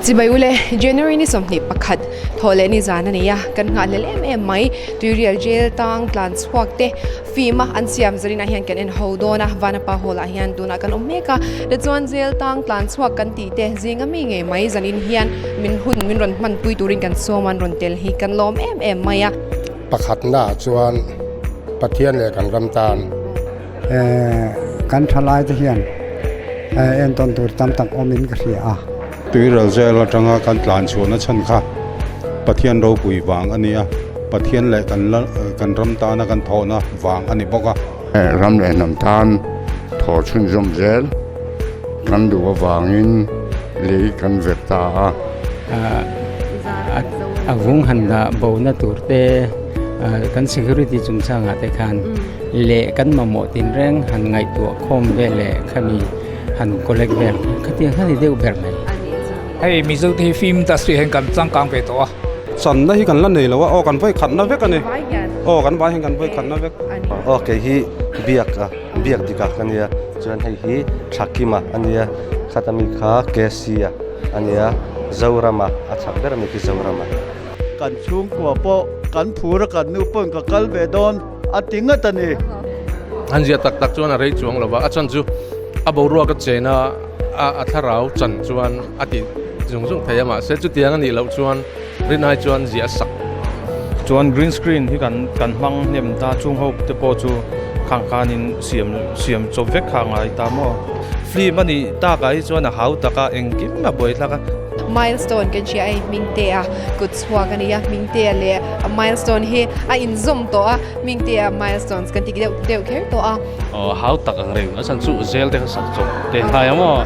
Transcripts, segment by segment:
Chibai ule, January ni 21 thawh leh ni zan a nei a, kan nghahhlel em em mai. Tuirial jail tang tlan chhuak te film a an siam zarinah hian kan en ho dawn a, Vanapa Hall ah hian tunah kan awm mek a. Tichuan jail tang tlan chhuak kan tih te zing ami ngei mai zanin hian min hun min rawn hmanpui turin kan sawm a, an rawn tel hi kan lawm em em mai a. Pakhatnaah chuan Pathian leh kan ram tan. Kan thalai te hian entawn tur tam tak awmin ka hria a. Tuiral zel atanga kan tlan chhuahna chhan kha Pathian ropui vang a ni a, Pathian leh kan kan ram tana kan thawhna vang a ni bawk a. Ram leh hnam tan thaw chhunzawm zel kan duh avangin lei kan vet ta a. A vung han dah bona tur te kan security chungchangah te khan leh kan mamawh tinreng han ngaihtuah khawm vel leh khami han collect vel khatiang kha ni deuh ber mai. Hei Mizo te hi film industry hian kan changkang ve tawh a. Channa hi kan la nei lo a, aw kan vawi khatna vek a ni. Aw kan vai hian kan vawi khatna vek. Aw kei hi biak a biak dik a ka nia chuan hei hi Thakima a nia khata mi kha Kc a a nia Zorama a chak ber a ni khi Zorama. Kan chhungkua pawh kan phur a kan nu pawn ka kal ve dawn a ti ngat a ni. An zia tak tak chuan a rei chuang lo va, a chan chu a boruak a chen a, a thlarau chan chuan a ti zung zung thei a, mahse chutiang a nih loh chuan rinai chuan zia a sak. Chuan green screen hi kan kan hmang hnem ta, chung ho te pawh chu khang khanin siam siam chawp vek kha a ngai ta maw. Film a nih takah hi chuan a hau tak a, engkim a buai thlak a. Milestone kan hria a hei Hmingtea kut chhuak a ni a, Hmingtea leh milestone hi a inzawm tawh a, Hmingtea milestones kan ti deuh deuh kher tawh a. Aw hau tak ang reng a chan chu zel te kha sak chawp te hnai a maw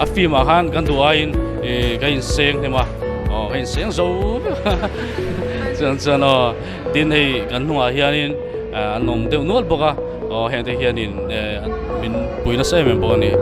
a film ah khan kan duh aiin ih ka inseng hnem a aw ka inseng zo vek a chuan chuan aw tin hei kan hnungah hianin an awm deuh nual bawk a aw heng te hianin min pui nasa em em bawk a ni.